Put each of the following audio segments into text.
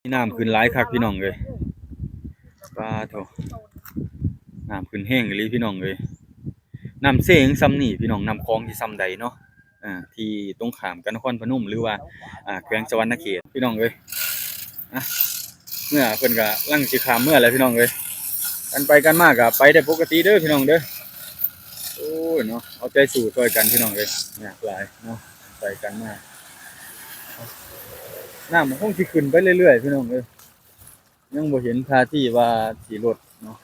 ນ້ຳຂຶ້ນຫຼາຍຄັກພີ່ນ້ອງເອີຍ. ປາໂທ້ ນ້ຳຂຶ້ນແຮງອີ່ຫຼີພີ່ນ້ອງເອີຍ. ນ້ຳເຊຍັງສ່ຳນີ້ພີ່ນ້ອງ, ນ້ຳຂອງຊິສ່ຳໃດເນາະ. ອ່າ ທີ່ຕົງຂ້າມກັບນະຄອນພະນົມ ຫຼືວ່າ ອ່າ ແຂວງສະຫວັນນະເຂດພີ່ນ້ອງເອີຍ. ອ່ະ ເມືອ ເພິ່ນກະລັງຊິຂ້າມເມືອແລ້ວພີ່ນ້ອງເອີຍ. ກັນໄປກັນມາກະໄປໄດ້ປົກກະຕິເດີພີ່ນ້ອງເດີ. ໂອ້ຍເນາະ ເອົາໃຈສູ້ຊ່ອຍກັນພີ່ນ້ອງເອີຍ. ຍາກຫຼາຍເນາະ ໄປກັນມາ. ນ້ຳມັນຄົງຊິຂຶ້ນໄປເລື້ອຍໆພີ່ນ້ອງເອີຍ. ຍັງບໍ່ເຫັນທ່າທີວ່າຊິລົດເນາະ.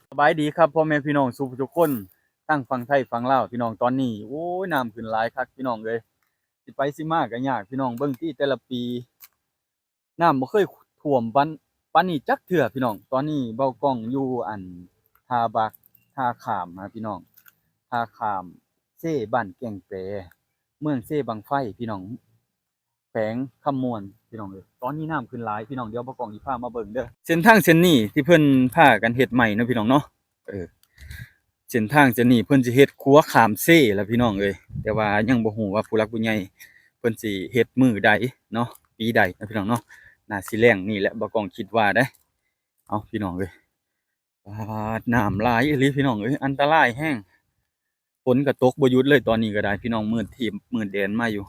ສະບາຍດີຄັບພໍ່ແມ່ພີ່ນ້ອງສູ່ທຸກຄົນ ທັງຝັ່ງໄທຝັ່ງລາວພີ່ນ້ອງ. ຕອນນີ້ ໂອ້ຍ ນ້ຳຂຶ້ນຫຼາຍຄັກພີ່ນ້ອງເອີຍ. ຊິໄປຊິມາກໍຍາກພີ່ນ້ອງ. ເບິ່ງຕິ ແຕ່ລະປີນ້ຳບໍ່ເຄີຍຖ້ວມປານ ປານນີ້ຈັກເທື່ອພີ່ນ້ອງ. ຕອນນີ້ເບົາກ້ອງຢູ່ອັນ ທ່າບັກ ທ່າຂ້າມນະພີ່ນ້ອງ, ທ່າຂ້າມເຊ ບ້ານແກ້ງແປ ເມືອງເຊບັ້ງໄຟພີ່ນ້ອງ. ແຂວງຄຳມ່ວນພີ່ນ້ອງເອີຍ. ຕອນນີ້ນ້ຳຂຶ້ນຫຼາຍພີ່ນ້ອງ, ດຽວບ່າວກ້ອງຊິພາມາເບິ່ງເດີ. ເສັ້ນທາງເສັ້ນນີ້ທີ່ເພິ່ນພາກັນເຮັດໃໝ່ເນາະພີ່ນ້ອງເນາະ. ເອີ ເສັ້ນທາງເສັ້ນນີ້ເພິ່ນຊິເຮັດຂົວຂ້າມເຊລະພີ່ນ້ອງເອີຍ, ແຕ່ວ່າຍັງບໍ່ຮູ້ວ່າຜູ້ຫຼັກຜູ້ໃຫຍ່ເພິ່ນຊິເຮັດມື້ໃດເນາະ ປີໃດນະພີ່ນ້ອງເນາະ. ໜ້າຊິແລ້ງນີ້ແຫຼະ ບ່າວກ້ອງຄິດວ່າເດ້. ເອົາ ພີ່ນ້ອງເອີຍ ປາດ ນ້ຳຫຼາຍອີ່ຫຼີພີ່ນ້ອງເອີຍ, ອັນຕະລາຍແຮງ. ຝົນກໍຕົກບໍ່ຢຸດເລີຍຕອນນີ້ກໍໄດ້ພີ່ນ້ອງ, ມືດທີບມືດແດນມາຢູ່.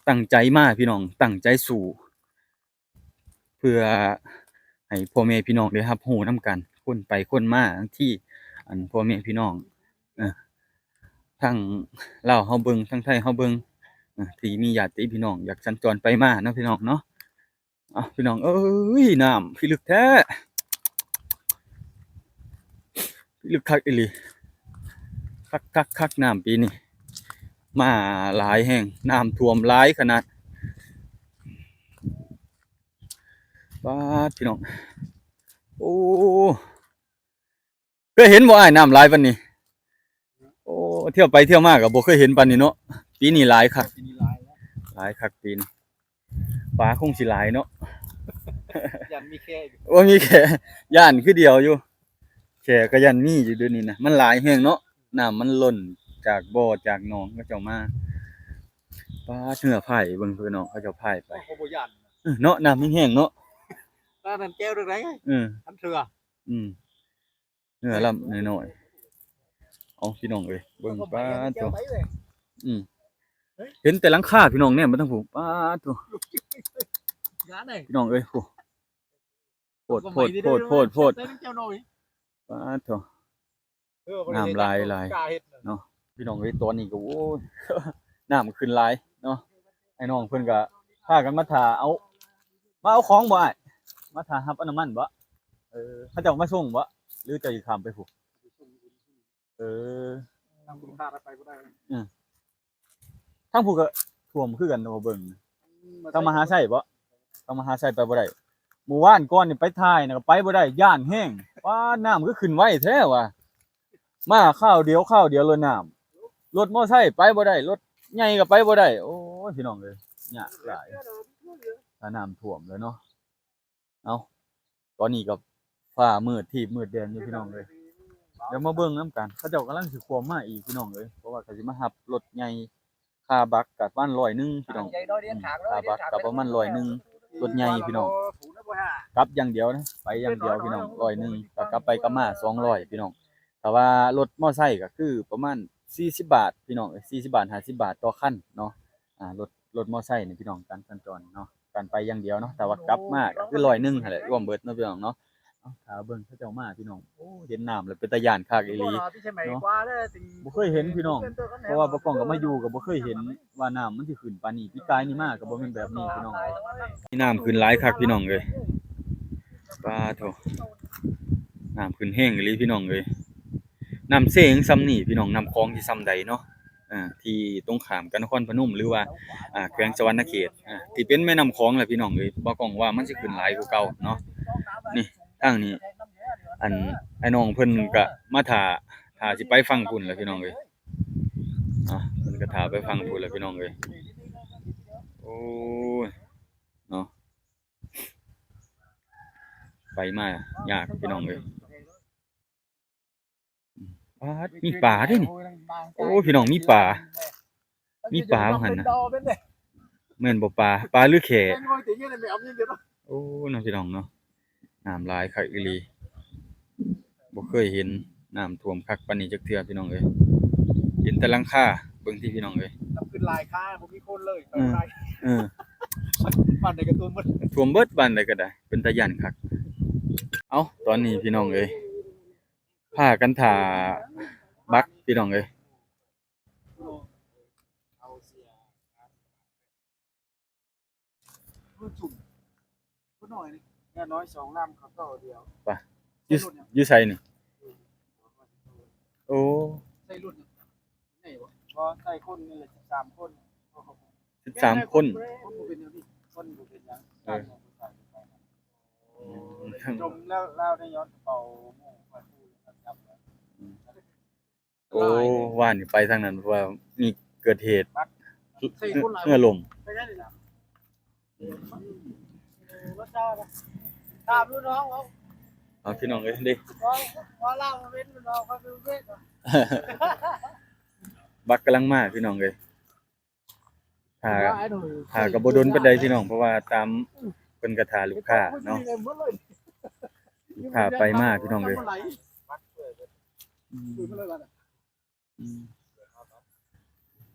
ຕັ້ງໃຈມາພີ່ນ້ອງ, ຕັ້ງໃຈສູ້ ເພື່ອໃຫ້ພໍ່ແມ່ພີ່ນ້ອງໄດ້ຮັບຮູ້ນຳກັນ, ຄົນໄປຄົນມາ ບາງທີ ອັນ ພໍ່ແມ່ພີ່ນ້ອງ ເອີ ທັງລາວເຮົາເບິ່ງ ທັງໄທເຮົາເບິ່ງ ເອີ ທີ່ມີຍາດຕິພີ່ນ້ອງຢາກສັນຈອນໄປມາເນາະ ພີ່ນ້ອງເນາະ. ອ້າວ ພີ່ນ້ອງເອີຍ ນ້ຳຄືລຶກແທ້ ຄືລຶກຄັກອີ່ຫຼີ. ຄັກໆໆ ນ້ຳປີນີ້ມາຫຼາຍແຮງ, ນ້ຳຖ້ວມຫຼາຍຂະໜາດ. ປາດ ພີ່ນ້ອງ ໂອ້ ເຄີຍເຫັນບໍ່ອ້າຍ ນ້ຳຫຼາຍປານນີ້? ໂອ້ ທ່ຽວໄປທ່ຽວມາກໍບໍ່ເຄີຍເຫັນປານນີ້ເນາະ. ປີນີ້ຫຼາຍຄັກ ປີນີ້ຫຼາຍແລ້ວ ຫຼາຍຄັກປີນີ້. ປາຄົງຊິຫຼາຍເນາະ. ຢ້ານມີແຂ້ອີກ ໂອ້ ມີແຂ້ ຢ້ານຄືດຽວຢູ່. ແຂ້ກໍຢ້ານມີຢູ່ດຽວນີ້ນະ, ມັນຫຼາຍແຮງເນາະ, ນ້ຳມັນລົ້ນຈາກບໍ່ຈາກໜອງເຂົາເຈົ້າມາ. ປາດ ເຮືອພາຍ ເບິ່ງເພິ່ນເນາະ ເຂົາເຈົ້າພາຍໄປ. ເຂົາບໍ່ຢ້ານ ເອີ ເນາະ, ນ້ຳແຮງໆເນາະ. ຕານັ້ນແກ້ວເລື່ອງໃດ ເອີ ອັນເທື່ອ ອືມ ເຮືອລຳນ້ອຍໆ. ເອົາ ພີ່ນ້ອງເອີຍ ເບິ່ງ ປາດໂທ້ ອືມ ເຫັນແຕ່ຫຼັງຄາພີ່ນ້ອງ ແນມມາທາງພຸ້ນ ປາດໂທ້ ພີ່ນ້ອງເອີຍ ໂພດ ໂພດ ໂພດ ໂພດ ປາດໂທ້ ນ້ຳຫຼາຍໆເນາະ ພີ່ນ້ອງເອີຍ. ຕອນນີ້ກໍ ໂອ້ຍ ນ້ຳຂຶ້ນຫຼາຍເນາະ. ອ້າຍນ້ອງເພິ່ນກໍພາກັນມາຖ້າເອົາ ມາເອົາຂອງບໍ່ອ້າຍ? ມາຖ້າຮັບເອົານ້ຳມັນບໍ່? ເອີ ເຂົາເຈົ້າມາສົ່ງບໍ່ ຫຼືເຈົ້າຊິຂ້າມໄປພຸ້ນ? ເອີ ທາງພຸ້ນຂ້າໄປບໍ່ໄດ້ ເອີ ທາງພຸ້ນກໍຖ້ວມຄືກັນ ບໍ່ເບິ່ງ ອືມ ທາງມະຫາໄຊບໍ່? ທາງມະຫາໄຊໄປບໍ່ໄດ້. ມື້ວານກ່ອນນີ້ໄປຖ່າຍນະ ກໍໄປບໍ່ໄດ້ ຢ້ານແຮງ. ວ້າ ນ້ຳຄືຂຶ້ນໄວແທ້ວ່າ ມາຄາວດຽວ ຄາວດຽວໂລດນ້ຳ, ລົດມໍໄຊໄປບໍ່ໄດ້ ລົດໃຫຍ່ກໍໄປບໍ່ໄດ້. ໂອ້ຍ ພີ່ນ້ອງເອີຍ ຍາກຫຼາຍ ຖ້ານ້ຳຖ້ວມແລ້ວເນາະ. ເອົ້າ ຕອນນີ້ກໍຟ້າມືດທີບມືດແດນຢູ່ ພີ່ນ້ອງເອີຍ. ດຽວມາເບິ່ງນຳກັນ ເຂົາເຈົ້າກຳລັງຊິຂວາມມາອີກ ພີ່ນ້ອງເອີຍ, ເພາະວ່າເຂົາຊິມາຮັບລົດໃຫຍ່ ຄ່າບັກກໍປະມານຮ້ອຍໜຶ່ງ ພີ່ນ້ອງ. ອືມ ຄ່າບັກກໍປະມານຮ້ອຍໜຶ່ງ ລົດໃຫຍ່ ພີ່ນ້ອງ. ກັບຢ່າງດຽວນະ ໄປຢ່າງດຽວ ພີ່ນ້ອງ ຮ້ອຍໜຶ່ງ ກໍກັບໄປກັບມາສອງຮ້ອຍ ພີ່ນ້ອງ. ຖ້າວ່າລົດມໍໄຊກໍຄືປະມານສີ່ສິບບາດ ພີ່ນ້ອງເອີຍ ສີ່ສິບບາດ ຫ້າສິບບາດຕໍ່ຄັນເນາະ. ອ່າ ລົດ ລົດມໍໄຊນີ້ ພີ່ນ້ອງ ການສັນຈອນເນາະ ການໄປຢ່າງດຽວເນາະ. ຖ້າວ່າກັບມາກໍຄືຮ້ອຍໜຶ່ງຫັ້ນແຫຼະ ລວມເບິດເນາະ ພີ່ນ້ອງເນາະ. ເອົ້າ ຖ້າເບິ່ງເຂົາເຈົ້າມາ ພີ່ນ້ອງ ໂອ້ ເຫັນນ້ຳແລ້ວເປັນຕາຢ້ານຄັກອີ່ຫຼີເນາະ. ບໍ່ເຄີຍເຫັນ ພີ່ນ້ອງ ເພາະວ່າບ່າວກ້ອງກໍມາຢູ່ກໍບໍ່ເຄີຍເຫັນວ່ານ້ຳມັນຊິຂຶ້ນປານນີ້. ປີກາຍນີ້ມາກໍບໍ່ແມ່ນແບບນີ້ ພີ່ນ້ອງ. ມີນ້ຳຂຶ້ນຫຼາຍຄັກ ພີ່ນ້ອງເອີຍ. ປາໂທ້ ນ້ຳຂຶ້ນແຮງອີ່ຫຼີ ພີ່ນ້ອງເອີຍ. ນ້ຳເຊຍັງສ່ຳນີ້ ພີ່ນ້ອງ ນ້ຳຂອງຊິສ່ຳໃດເນາະ. ອ່າ ທີ່ຕົງຂ້າມກັບນະຄອນພະນົມ ຫຼືວ່າ ອ່າ ແຂວງສະຫວັນນະເຂດ ອ່າ ທີ່ເປັນແມ່ນ້ຳຂອງແຫຼະ ພີ່ນ້ອງເອີຍ. ບ່າວກ້ອງວ່າມັນຊິຂຶ້ນຫຼາຍກວ່າເກົ່າເນາະ. ນີ້ ທາງນີ້ ອັນ ອ້າຍນ້ອງເພິ່ນກະມາຖ້າ ຖ້າຊິໄປຝັ່ງພຸ້ນແຫຼະ ພີ່ນ້ອງເອີຍ. ອ່າ ເພິ່ນກະຖ້າໄປຝັ່ງພຸ້ນແຫຼະ ພີ່ນ້ອງເອີຍ. ໂອ້ຍ ເນາະ ໄປມາຍາກ ພີ່ນ້ອງເອີຍ. ປາດ ມີປາເດ້ນີ້. ໂອ້ ພີ່ນ້ອງ ມີປາ ມີປາວ່າຊັ້ນນະ. ແມ່ນບໍ່ປາ ປາຫຼືແຂ້? ໂອ້ ເນາະ ພີ່ນ້ອງເນາະ ນ້ຳຫຼາຍຄັກອີ່ຫຼີ. ບໍ່ເຄີຍເຫັນນ້ຳຖ້ວມຄັກປານນີ້ຈັກເທື່ອພີ່ນ້ອງເອີຍ. ເຫັນແຕ່ຫຼັງຄາ ເບິ່ງຕິພີ່ນ້ອງເອີຍ. ນ້ຳຂຶ້ນຫຼາຍຄາ ບໍ່ມີຄົນເລີຍ ໄປບໍ່ໄດ້. ເອີ ບ້ານໃດກໍຖ້ວມເບິດ ຖ້ວມເບິດ ບ້ານໃດກໍໄດ້ ເປັນຕາຢ້ານຄັກ. ເອົ້າ ຕອນນີ້ພີ່ນ້ອງເອີຍ ພາກັນຖ້າບັກພີ່ນ້ອງເອີຍ. ມັນສຸມ ຜູ້ນ້ອຍນີ້ ເຮືອນ້ອຍສອງລຳ ເຂົາຕໍ່ດຽວ. ປະ ຢູ່ ໃສ່ລົດຫຍັງ? ຢູ່ໃສນີ້? ໂອ້ ໃສ່ລົດຫຍັງ? ໃຫຍ່ບໍ່? ບໍ່ ໃສ່ຄົນນີ້ແຫຼະ ສິບສາມຄົນ. ສິບສາມຄົນ ຄົນບໍ່ເປັນຫຍັງ ຄົນບໍ່ເປັນຫຍັງ. ເອີ ຈົມແລ້ວ ລາວໄດ້ຍ້ອນກະເປົາໝູ່ຂ້ອຍ ຜູ້ຈັບແລ້ວ. ອືມ. ໂອ້ ວານນີ້ໄປທາງນັ້ນ ເພາະວ່າມີເກີດເຫດ ເຮືອ ເຮືອລົ້ມ. ຖາມລູກນ້ອງເອົາ ເອົາ ພີ່ນ້ອງເອີຍ ເດ້ ວ່າ ວ່າລາວເປັນລູກນ້ອງຂ້ອຍເປັນເວດ. ບັກກຳລັງມາ ພີ່ນ້ອງເອີຍ. ຖ້າ ຖ້າກໍບໍ່ດົນປານໃດພີ່ນ້ອງ ເພາະວ່າຕາມເພິ່ນກໍຖ້າລູກຄ້າເນາະ ລູກຄ້າໄປມາພີ່ນ້ອງເອີຍ. ອືມ ອືມ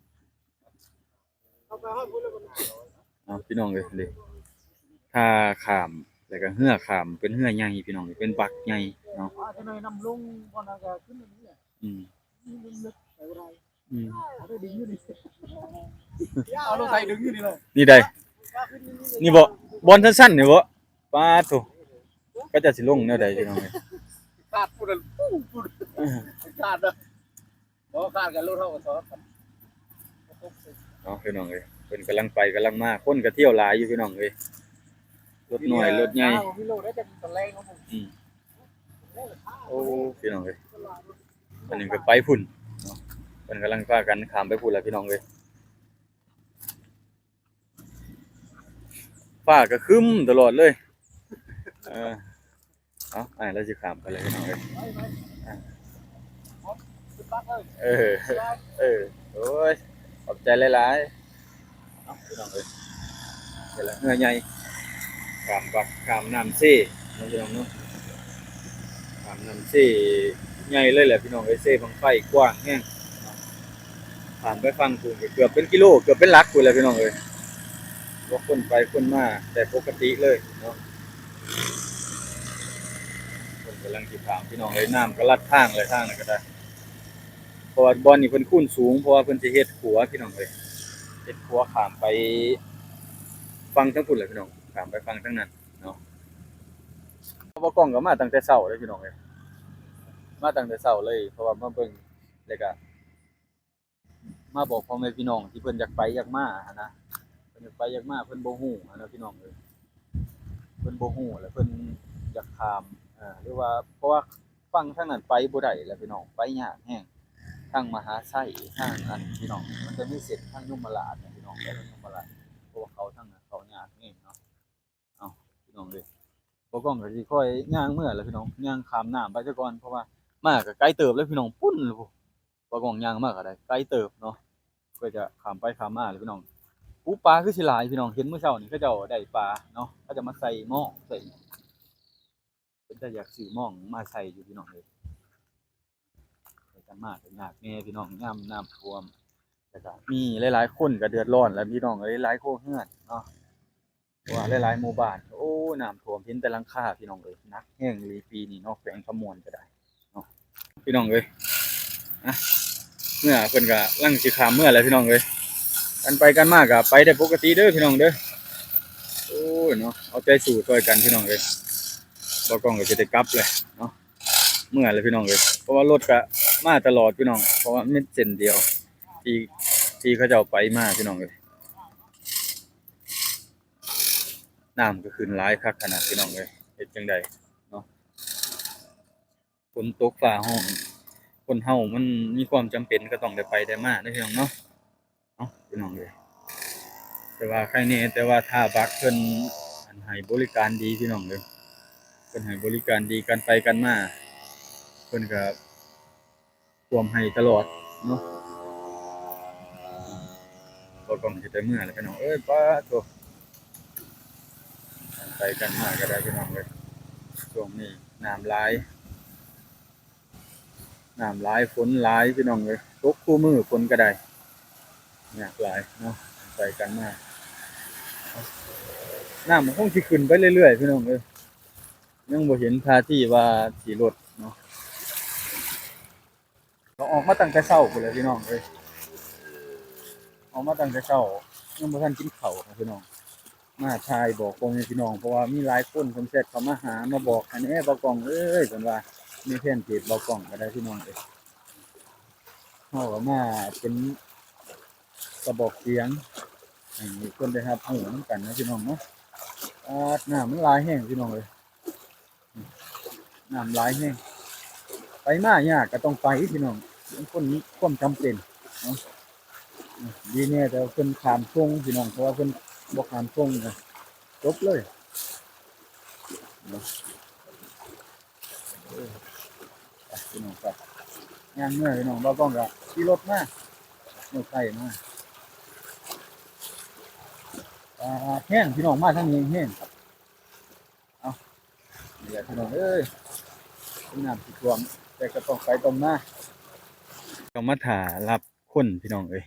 ເອົາ ພີ່ນ້ອງເອີຍ ເດ້ ຖ້າຂ້າມ ແລ້ວກໍເຮືອຂ້າມ ເປັນເຮືອໃຫຍ່ພີ່ນ້ອງ ເປັນບັກໃຫຍ່ເນາະ. ອືມ. ອືມ ເອົາລົງໄຖດຶງຢູ່ນີ້ເລີຍ ນີ້ໃດ໋ ນີ້ບໍ ບ່ອນສັ້ນໆນີ້ບໍ? ປາດໂທ້ ເຂົາເຈົ້າຊິລົງແນວໃດພີ່ນ້ອງເອີຍ? ຂາດພຸ້ນນະ ປູ້ ຂາດນະ ບໍ່ຂາດກັນລົດເຮົາກໍຊອກກັນເນາະພີ່ນ້ອງເອີຍ. ເພິ່ນກຳລັງໄປກຳລັງມາ ຄົນກໍທ່ຽວຫຼາຍຢູ່ພີ່ນ້ອງເອີຍ ລົດນ້ອຍລົດໃຫຍ່. ອືມ ໂອ້ ພີ່ນ້ອງເອີຍ ອັນນີ້ກໍໄປພຸ້ນເນາະ ເພິ່ນກຳລັງພາກັນຂ້າມໄປພຸ້ນລະພີ່ນ້ອງເອີຍ. ຟ້າກໍຄຶ້ມຕະຫຼອດເລີຍ ເອີ ເອົາ ອ້າຍລາວຊິຂ້າມໄປແລ້ວພີ່ນ້ອງເອີຍ. ເອີ ເອີ ໂອ້ຍ ຂອບໃຈຫຼາຍໆ. ເນາະພີ່ນ້ອງເອີຍ ເຮືອໃຫຍ່ ຂ້າມບັກ ຂ້າມນ້ຳເຊເນາະພີ່ນ້ອງເນາະ ຂ້າມນ້ຳເຊໃຫຍ່ເລີຍແຫຼະພີ່ນ້ອງເອີຍ. ເຊບັ້ງໄຟກວ້າງແຮງເນາະ ຂ້າມໄປຝັ່ງພຸ້ນກໍເກືອບເປັນກິໂລ ເກືອບເປັນຫຼັກພຸ້ນແຫຼະພີ່ນ້ອງເອີຍ. ວ່າຄົນໄປຄົນມາໄດ້ປົກກະຕິເລີຍເນາະ. ເພິ່ນກຳລັງຊິຂ້າມພີ່ນ້ອງເອີຍ ນ້ຳກໍລັດທາງແຫຼະ ທາງນັ້ນກໍໄດ້. ເພາະວ່າບ່ອນນີ້ເພິ່ນຄູນສູງ ເພາະວ່າເພິ່ນຊິເຮັດຂົວພີ່ນ້ອງເອີຍ ເຮັດຂົວຂ້າມໄປຝັ່ງທາງພຸ້ນແຫຼະພີ່ນ້ອງ ຂ້າມໄປຝັ່ງທາງນັ້ນເນາະ. ບ່າວກ້ອງກໍມາຕັ້ງແຕ່ເຊົ້າເລີຍພີ່ນ້ອງເອີຍ ມາຕັ້ງແຕ່ເຊົ້າເລີຍ ເພາະວ່າມາເບິ່ງ ແລ້ວກໍມາບອກພໍ່ແມ່ພີ່ນ້ອງທີ່ເພິ່ນຢາກໄປຢາກມາຫັ້ນນະ ເພິ່ນຢາກໄປຢາກມາ ເພິ່ນບໍ່ຮູ້ຫັ້ນນະພີ່ນ້ອງເອີຍ ເພິ່ນບໍ່ຮູ້ ແລ້ວເພິ່ນຢາກຂ້າມ ເອີ ຫຼືວ່າ ເພາະວ່າ ຝັ່ງທາງນັ້ນໄປບໍ່ໄດ້ແຫຼະພີ່ນ້ອງ ໄປຍາກແຮງ ທາງມະຫາໄຊ ທາງອັນ ພີ່ນ້ອງ ມັນຈະມີເສັ້ນທາງຍົມມະລາດນະພີ່ນ້ອງ ໄປທາງຍົມມະລາດ ເພາະວ່າເຂົ້າທາງນັ້ນເຂົ້າຍາກແຮງເນາະ. ເອົ້າ ພີ່ນ້ອງເອີຍ ບ່າວກ້ອງກໍຊິຄ່ອຍຍ່າງເມືອແຫຼະພີ່ນ້ອງ ຍ່າງຂ້າມນ້ຳໄປຊະກ່ອນ ເພາະວ່າມາກໍໄກເຕີບແລ້ວພີ່ນ້ອງ ພຸ້ນລະ ບ່າວກ້ອງຍ່າງມາກໍໄດ້ໄກເຕີບເນາະ ເພື່ອຈະຂ້າມໄປຂ້າມມາແຫຼະພີ່ນ້ອງ. ໂອ້ ປາຄືຊິຫຼາຍພີ່ນ້ອງ ເຫັນມື້ເຊົ້ານີ້ເຂົາເຈົ້າໄດ້ປາເນາະ ເຂົາເຈົ້າມາໃສ່ໝໍ້ໃສ່ ເປັນຕາຢາກຊື້ໝໍ້ມາໃສ່ຢູ່ພີ່ນ້ອງເອີຍ. ໄປກັນມາກໍຍາກແດ່ພີ່ນ້ອງ ຍາມນ້ຳຖ້ວມ ແລ້ວກໍມີຫຼາຍໆຄົນກໍເດືອດຮ້ອນແຫຼະພີ່ນ້ອງເອີຍ ຫຼາຍໆຄົວເຮືອນເນາະ ເພາະວ່າຫຼາຍໆໝູ່ບ້ານ ໂອ້ ນ້ຳຖ້ວມ ເຫັນແຕ່ຫຼັງຄາພີ່ນ້ອງເອີຍ ໜັກແຮງອີ່ຫຼີປີນີ້ເນາະ ແຂວງຄຳມ່ວນກໍໄດ້ເນາະ ພີ່ນ້ອງເອີຍ. ອະ ເມືອ ເພິ່ນກຳລັງຊິຂ້າມເມືອແຫຼະພີ່ນ້ອງເອີຍ ກັນໄປກັນມາກໍໄປໄດ້ປົກກະຕິເດີພີ່ນ້ອງເດີ. ໂອ້ຍເນາະ ເອົາໃຈສູ້ຊ່ອຍກັນພີ່ນ້ອງເອີຍ ບ່າວກ້ອງກໍຊິໄດ້ກັບແຫຼະເນາະ ເມືອແຫຼະພີ່ນ້ອງເອີຍ ເພາະວ່າລົດກໍມາຕະຫຼອດພີ່ນ້ອງ ເພາະວ່າມັນເສັ້ນດຽວທີ່ ທີ່ເຂົາເຈົ້າໄປມາພີ່ນ້ອງເອີຍ. ນ້ຳກໍຂຶ້ນຫຼາຍຄັກຂະໜາດພີ່ນ້ອງເອີຍ ເຮັດຈັ່ງໃດເນາະ ຝົນຕົກຟ້າຮ້ອງ ຄົນເຮົາມັນມີຄວາມຈຳເປັນກໍຕ້ອງໄດ້ໄປໄດ້ມາເນາະພີ່ນ້ອງເນາະ. ເອົ້າ ພີ່ນ້ອງເອີຍ ແຕ່ວ່າໃຄແນ່ ແຕ່ວ່າທ່າບັກເພິ່ນ ອັນ ໃຫ້ບໍລິການດີພີ່ນ້ອງເອີຍ ເພິ່ນໃຫ້ບໍລິການດີ ກັນໄປກັນມາ ເພິ່ນກໍ ຖ້ວມໃຫ້ຕະຫຼອດເນາະ ເພ ບໍ່ກ້ອງຊິໄດ້ເມືອແລ້ວພີ່ນ້ອງເອີຍ. ປາໂທ້ ໄປກັນມາກໍໄດ້ພີ່ນ້ອງເອີຍ. ຊ່ວງນີ້ນ້ຳຫຼາຍ ນ້ຳຫຼາຍ ຝົນຫຼາຍພີ່ນ້ອງເອີຍ. ຕົກຄູ່ມື້ ຝົນກໍໄດ້ ຍາກຫຼາຍເນາະ ໄປກັນມາ. ນ້ຳມັນຄົງຊິຂຶ້ນໄປເລື້ອຍໆ ພີ່ນ້ອງເອີຍ. ຍັງບໍ່ເຫັນທ່າທີວ່າຊິລົດເນາະ. ກໍອອກມາຕັ້ງແຕ່ເຊົ້າພຸ້ນແຫຼະພີ່ນ້ອງເອີຍ ອອກມາຕັ້ງແຕ່ເຊົ້າ ຍັງບໍ່ທັນກິນເຂົ້ານະພີ່ນ້ອງ. ມາຖ່າຍບອກພໍ່ແມ່ພີ່ນ້ອງ ເພາະວ່າມີຫຼາຍຄົນເພິ່ນແຊັດເຂົ້າມາຫາ ມາບອກໃຫ້ແດ່ ບ່າວກ້ອງເອີຍ ເພິ່ນວ່າ ໃນແຟນເພຈບ່າວກ້ອງກໍໄດ້ພີ່ນ້ອງເອີຍ. ເຮົາກໍມາເປັນກະບອກສຽງໃຫ້ຄົນໄດ້ຮັບຮູ້ນຳກັນນະພີ່ນ້ອງເນາະ. ອາດ ນ້ຳມັນຫຼາຍແຮງພີ່ນ້ອງເອີຍ. ນ້ຳຫຼາຍແຮງ ໄປມາຍາກກໍຕ້ອງໄປພີ່ນ້ອງ ມັນຄົນມີຄວາມຈຳເປັນເນາະ. ດີແດ່ແຕ່ວ່າເພິ່ນຂ້າມທົ່ງພີ່ນ້ອງ ເພາະວ່າເພິ່ນບໍ່ຂ້າມທົ່ງນະ ຈົບເລີຍເນາະ. ເອີ ໄປພີ່ນ້ອງ ໄປ ຍ່າງເມືອພີ່ນ້ອງ. ບ່າວກ້ອງກໍຂີ່ລົດມາ ລົດໄຖມາ. ອາ ແຮງພີ່ນ້ອງ ມາທາງນີ້ແຮງ. ເອົາ ນີ້ແຫຼະພີ່ນ້ອງເອີຍ ນ້ຳຊິຖ້ວມ ແຕ່ກໍຕ້ອງໄປຕ້ອງມາ ຕ້ອງມາຖ້າຮັບຄົນພີ່ນ້ອງເອີຍ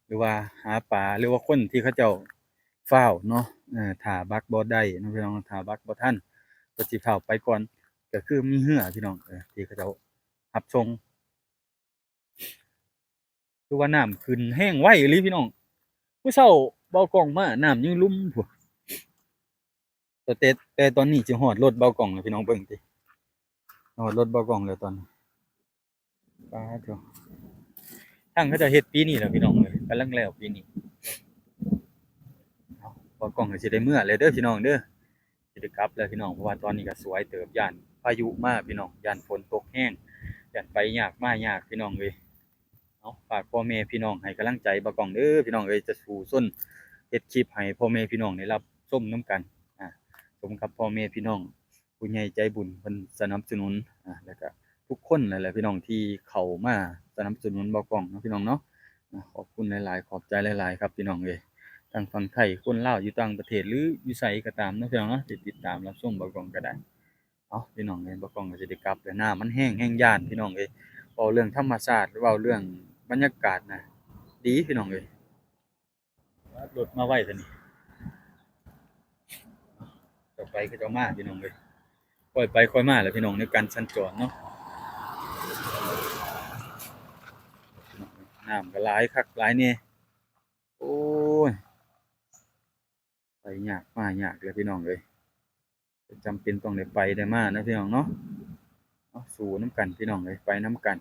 ຫຼືວ່າຫາປາ ຫຼືວ່າຄົນທີ່ເຂົາເຈົ້າຟ້າວເນາະ. ເອີ ຖ້າບັກບໍ່ໄດ້ເນາະພີ່ນ້ອງ ຖ້າບັກບໍ່ທັນ ກໍຊິຟ້າວໄປກ່ອນ. ກໍຄືມີເຮືອພີ່ນ້ອງ ເອີ ທີ່ເຂົາເຈົ້າຮັບສົ່ງ. ຄືວ່ານ້ຳຂຶ້ນແຮງໄວອີ່ຫຼີພີ່ນ້ອງ. ມື້ເຊົ້າບ່າວກ້ອງມາ ນ້ຳຍັງລຸ່ມພຸ້ນ ແຕ່ ແຕ່ຕອນນີ້ຊິຮອດລົດບ່າວກ້ອງແລ້ວພີ່ນ້ອງ ເບິ່ງຕິ ຮອດລົດບ່າວກ້ອງແລ້ວຕອນນີ້. ປາໂທ້ ທາງເຂົາເຈົ້າເຮັດປີນີ້ແຫຼະພີ່ນ້ອງເອີຍ ກຳລັງແລ້ວປີນີ້. ເອົາ ບ່າວກ້ອງກໍຊິໄດ້ເມືອແລ້ວເດີພີ່ນ້ອງເດີ. ຊິໄດ້ກັບແລ້ວພີ່ນ້ອງ ເພາະວ່າຕອນນີ້ກໍສວຍເຕີບ ຢ້ານພາຍຸມາພີ່ນ້ອງ ຢ້ານຝົນຕົກແຮງ ຢ້ານໄປຍາກມາຍາກພີ່ນ້ອງເອີຍ. ເອົາ ຝາກພໍ່ແມ່ພີ່ນ້ອງໃຫ້ກຳລັງໃຈບ່າວກ້ອງເດີພີ່ນ້ອງເອີຍ ຈະສູ້ຊົນເຮັດຄລິບໃຫ້ພໍ່ແມ່ພີ່ນ້ອງໄດ້ຮັບຊົມນຳກັນ. ອາ ສົມກັບພໍ່ແມ່ພີ່ນ້ອງ ຜູ້ໃຫຍ່ໃຈບຸນເພິ່ນສະໜັບສະໜູນ ອາ ແລ້ວກະທຸກຄົນນັ້ນແຫຼະພີ່ນ້ອງ ທີ່ເຂົ້າມາສະໜັບສະໜູນບ່າວກ້ອງເນາະພີ່ນ້ອງເນາະ. ອາ ຂອບຄຸນຫຼາຍໆ ຂອບໃຈຫຼາຍໆ ຄັບພີ່ນ້ອງເອີຍ. ທາງຝັ່ງໄທ ຄົນລາວຢູ່ຕ່າງປະເທດ ຫຼື ຢູ່ໃສກໍຕາມເນາະພີ່ນ້ອງເນາະ ທີ່ຕິດຕາມຮັບຊົມບ່າວກ້ອງກໍໄດ້. ເອົາ ພີ່ນ້ອງເອີຍ ບ່າວກ້ອງກໍຊິໄດ້ກັບແລ້ວ ນ້ຳມັນແຮງ ແຮງຢ້ານພີ່ນ້ອງເອີຍ. ເວົ້າເລື່ອງທຳມະຊາດ ເວົ້າເລື່ອງບັນຍາກາດນະ ດີພີ່ນ້ອງເອີຍ. ລົດມາໄວແທ້ນີ້ ເຈົ້າໄປຄືເຈົ້າມາພີ່ນ້ອງເອີຍ. ຄ່ອຍໄປຄ່ອຍມາແຫຼະພີ່ນ້ອງ ໃນການສັນຈອນເນາະ. ນ້ຳກໍຫຼາຍຄັກຫຼາຍແນ່ ໂອ້ຍ ໄປຍາກມາຍາກແຫຼະພີ່ນ້ອງເອີຍ. ຈຳເປັນຕ້ອງໄດ້ໄປໄດ້ມານະພີ່ນ້ອງເນາະ. ເອົາ ສູ້ນຳກັນພີ່ນ້ອງເອີຍ ໄປນຳກັນ.